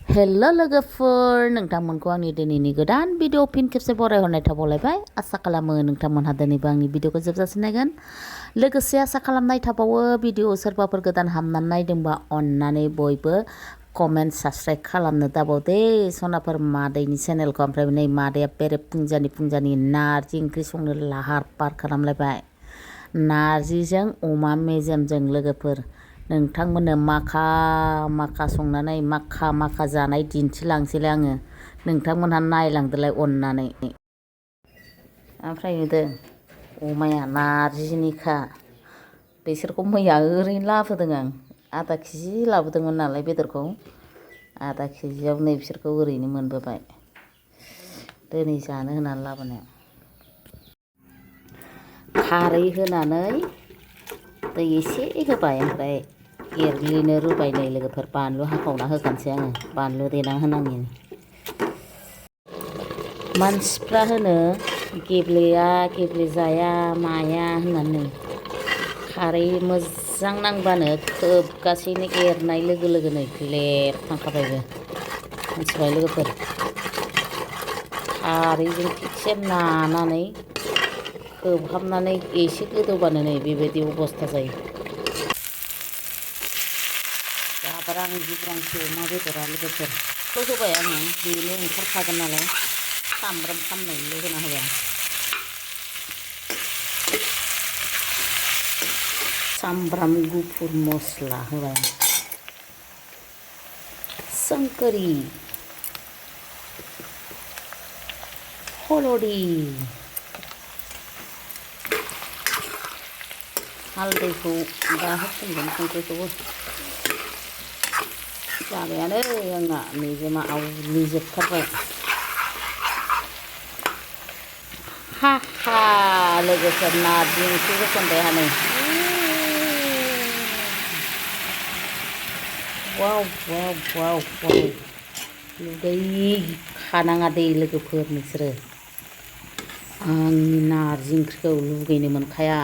hello' लोगोफोर नोंथांमोनखौ आंनि दिनैनि गोदान भिडिअ फिन खेबसे बरायहरनाय थाबावलायबाय आसा खालामो नोंथांमोनहा दिनैबो आंनि भिडिअखौ जोबजासिम नायगोन लोगोसे आसा खालामनाय थाबावो भिडिअ सोरबाफोर गोदान हाबनानै नायदोंबा अन्नानै बयबो कमेन्ट साबस्क्राइब खालामनो दाबाव दे सनाफोर मादैनि चेनेलखौ ओमफ्राय नै मादैया बेरे फुंजानि नारजि ओंख्रि संनो लाहार फाहार खालामलायबाय नारजिजों अमा मेजेमजों लोगोफोर नोंथांमोननो माखा संनानै माखा जानाय दिन्थिलांसैलाय आङो नोंथांमोनहा नायलांदोलाय अननानै ओमफ्राय नुदों अमाया नारजिनिखा बिसोरखौ मैया ओरैनो लाबोदों आं आधा केजि लाबोदोंमोन नालाय बेदरखौ आधा केजियाव नै बिसोरखौ ओरैनो मोनबोबाय दिनै जानो होनानै लाबोनाय खारै होनानै दै एसे होबाय ओमफ्राय एरग्लिनो रुबाय नै लोगोफोर बानलु हाखावना होखानोसै आङो बानलु देना होनाङिनि मानसिफ्रा होनो गेब्लेजाया माया होननानै खारै मोजां नांबानो खोबगासिनो एरनाय लोगो लोगोनो ग्लेब थांखाबायबो मिथिबाय लोगोफोर खारैजों थिगसे नानानै खोबहाबनानै एसे गोदौबानो नै बेबायदि अबस्था जायो जाब्रां जुब्रांसो अमा बेदरा लोगोफोर होबाय आङो बेनो ओंखारखागोन नालाय सामब्राम खामनायल' होना होबाय सामब्राम गुफुर मस्ला होबाय संकरी हलदि हालदैखौ दा होफिनगोन संख्रिखौबो जाबायानो आंना मेजेमा आवलिजोबथारबाय हा लोगोफोर नारजि ओंख्रि होसनबाय हानै वाव लुगैखानाङा दे लोगोफोर नोंसोरो आंनि नारजि ओंख्रिखौ लुगैनो मोनखाया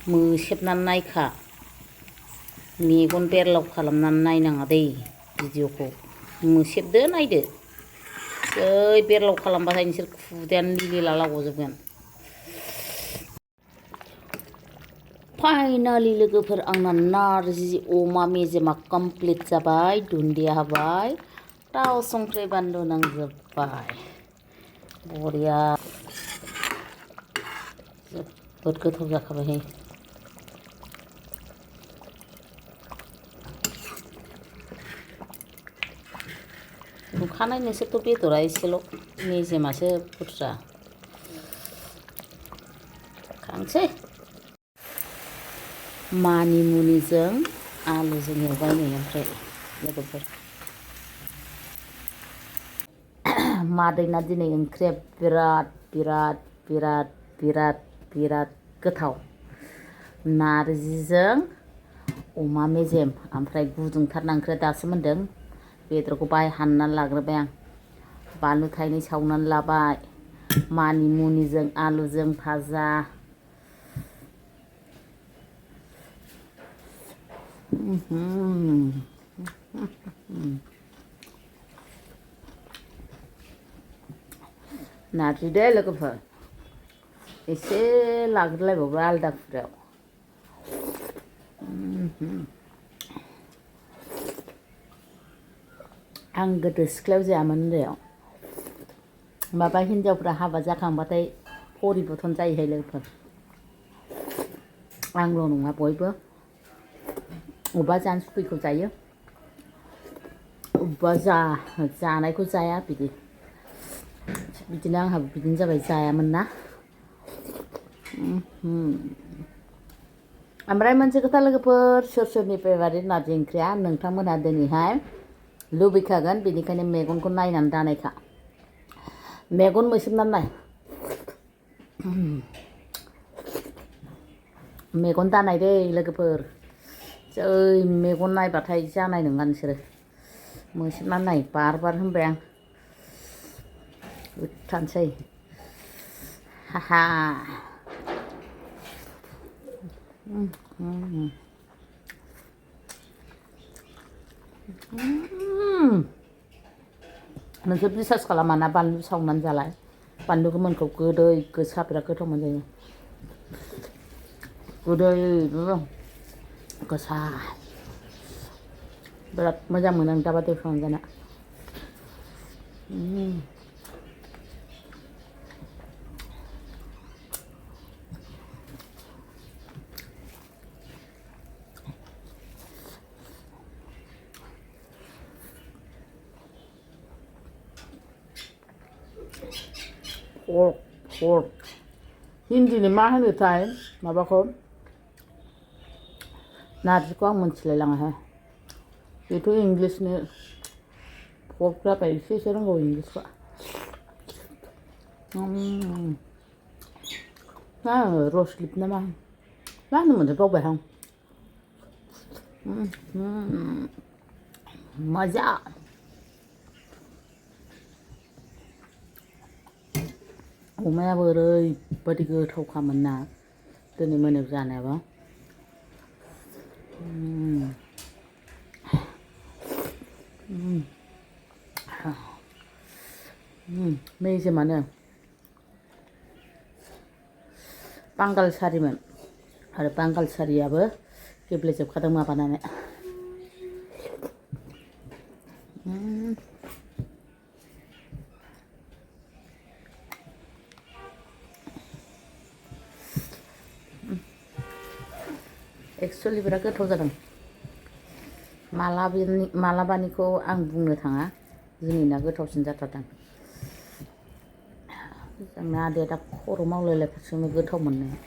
मोसेबनानै नायखा मेगन बेरलाव खालामनानै नायनाङा दै भिडिअखौ मोसेबदो नायदो जै बेरलाव खालामबाथाय नोंसोर खुदैयानो लिलिला लावजोबगोन फाइनालि लोगोफोर आंना नारजि अमा मेजेमा कमप्लिट जाबाय दुन्दिया होबाय थाव संख्रि बानलु नांजोबबाय बरिया जोबोद गोथाव जाखाबायहाय नुखानाय नोंसोरथ' बेदरा एसेल' मेजेमासो बुरजा खांसै मानिमुनिजों आलुजों एवबाय नै ओमफ्राय लोगोफोर मादैना दिनै ओंख्रिया बिराद गोथाव नारजिजों अमा मेजेम ओमफ्राय गुदुंथारना ओंख्रिया दासो मोन्दों बेदरखौ बाहाय हाननानै लाग्रोबाय आं बानलु थाइनै सावनानै लाबाय मानिमुनिजों आलुजों भाजा नारजि दे लोगोफोर एसे लाग्रोलायबावबाय आलदा खुरायाव आं गोदो सिख्लायाव जायामोन उन्दैयाव माबा हिन्जावफ्रा हाबा जाखांबाथाय हरि बुथन जायोहाय लोगोफोर आंल' नङा बयबो अबेबा जानो सुखुयैखौ जायो अबेबा जानायखौ जाया बिदिनो आंहाबो बिदिनो जाबाय जायामोन ना ओमफ्राय मोनसे खोथा लोगोफोर सोरनि फेभारिट नारजि ओंख्रिया नोंथांमोनहा दिनैहाय लुबैखागोन बेनिखायनो मेगनखौ नायनानै दानायखा मेगन मोसेबनानै नाय मेगन दानाय दै लोगोफोर जै मेगन नायबाथाय जानाय नङा नोंसोरो मोसेबनानै नाय बार होनबाय आं गोथानसै नोंसोर बिसास खालामा ना बानलु सावनानै जालाय बानलु गोमोनखौ गोदै गोसा बिराद गोथाव मोनजायो गोदै गोसा बिराद मोजां मोनो आं दाबादियाव संनानै जानो pork हिन्दीनि मा होनोथाय माबाखौ नारजिखौ आं मोनथिलायलाङाहाय बेथ' इंलिसनि pork जाबाय एसे रोंगौ इंलिसखौ मा होनो रसलिप ना मा होनोमोनथाय बावबाय आं मजा अमायाबो ओरैबायदि गोथावखामोन ना दिनै मोनायाव जानायाबो मेजेमानो बांगाल सारिमोन आरो बांगाल सारियाबो गेब्लेजोबखादों माबानानै एक्सुवेलि बिराद गोथाव जादों मालाबानिखौ आं बुंनो थाङा दिनैना गोथावसिन जाथारदों जोंना आदैया दा खर' मावलायलायफोरसोमो गोथाव मोननाया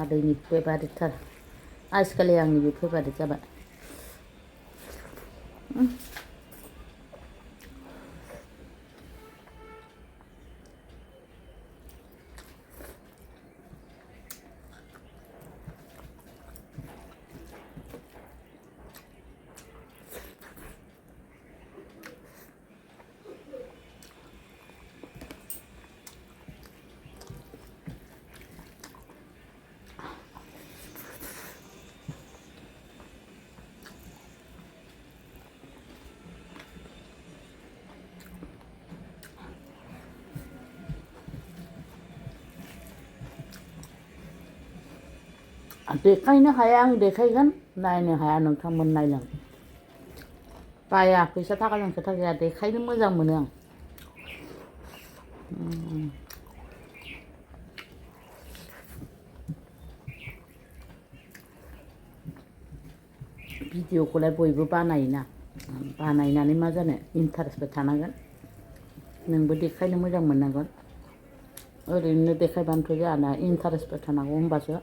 आदैनि फेभारिटथार आजिखालि आंनिबो फेभारिट जाबाय देखायनो हाया आं देखायगोन नायनो हाया नोंथांमोन नायलां बाया फैसा थाखाजों खोथा गैया देखायनो मोजां मोनो आं भिडिअखौलाय बयबो बानायोना बानायनानै मा जानो इन्टारेस्टबो थानांगोन नोंबो देखायनो मोजां मोननांगोन ओरैनो देखायबानोथ' जायाना इन्टारेस्टबो थानांगौ होमबासो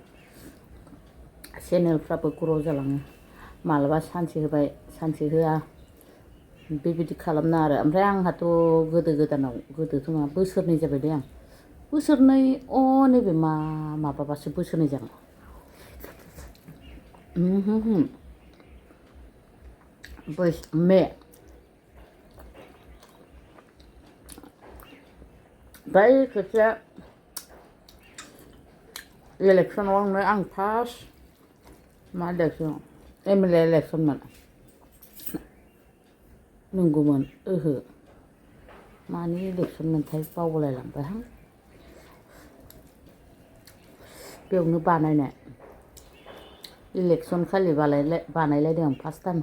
चेनेलफ्राबो ग्र' जालाङो मालाबा सानसे होबाय सानसे होआ बेबायदि खालामना आरो ओमफ्राय आंहाथ' गोदोथ' नङा बोसोरनै जाबाय दे आं बोसोरनै नैबे माबाबासो बोसोरनै जागोन मे बै खेबसे इलेक्सनावनो आं फार्स्ट मा इलेक्सन एमएलए इलेक्सनमोन नंगौमोन ओहो मानि इलेक्सन मोनथाय बावलायलांबायहां बेयावनो बानायनाय इलेक्सन खालि बानायलायदों आं फार्स्ट टाइम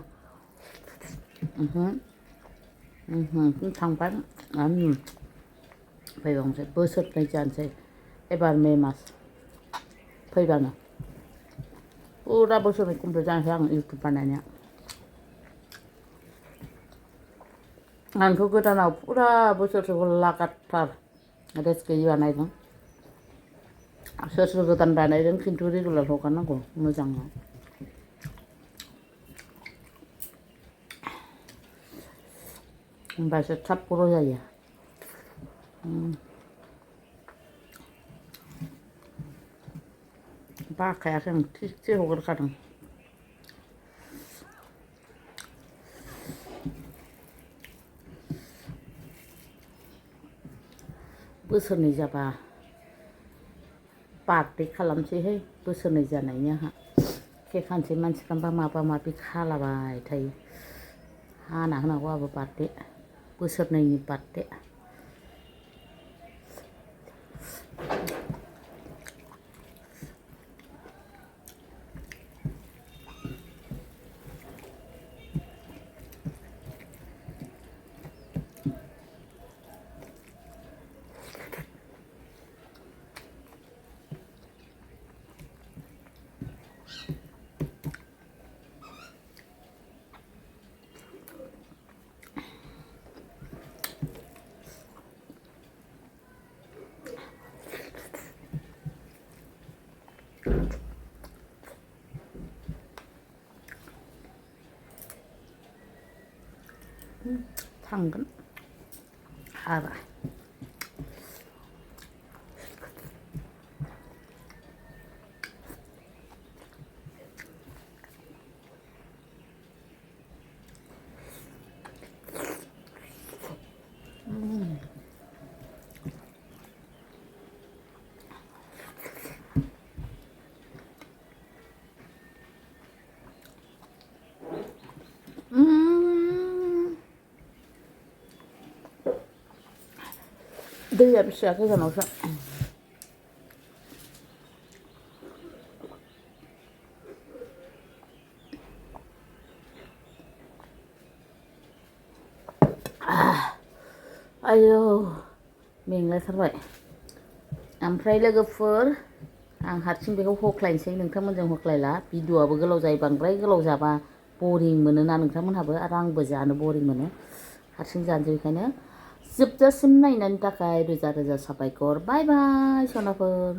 थांबाय फैबांसै बोसोरनै जानोसै एबार मे मास फैबानो फुरा बोसोरनै कमप्लिट जानोसै आं इउटुब बानायनाया आंथ' गोदानाव फुरा बोसोरसेखौ लागातार रेस्ट गैयि बानायदों सोर गोदान बानायदों खिन्थु रेगुलार हगारनांगौ मोजाङै होमबासो थाब ग्र' जायो बाखायाखै आं थिगसे हगारखादों बोसोरनै जाबा बार्थडे खालामसैहाय बोसोरनै जानायनि आंहा केक हानसै मानसिफ्रा माबा माबि खालाबाय थायो हाना होनांगौ आबो बार्थडे बोसोरनैनि बार्थडे थांगोन हाबा दैया बेसेबा गोजानावसो आयौ मेंलायथारबाय ओमफ्राय लोगोफोर आं हारसिं बेखौ होख्लायनोसै नोंथांमोनजों होख्लायला भिडिअ'आबो गोलाव जायो बांद्राय गोलाव जाबा बरिं मोनोना नोंथांमोनहाबो आरो आंबो जानो बरिं मोनो हारसिं जानोसै बेखायनो जोबजासिम नायनायनि थाखाय रोजा रोजा साबायखर बाय बाय सनाफोर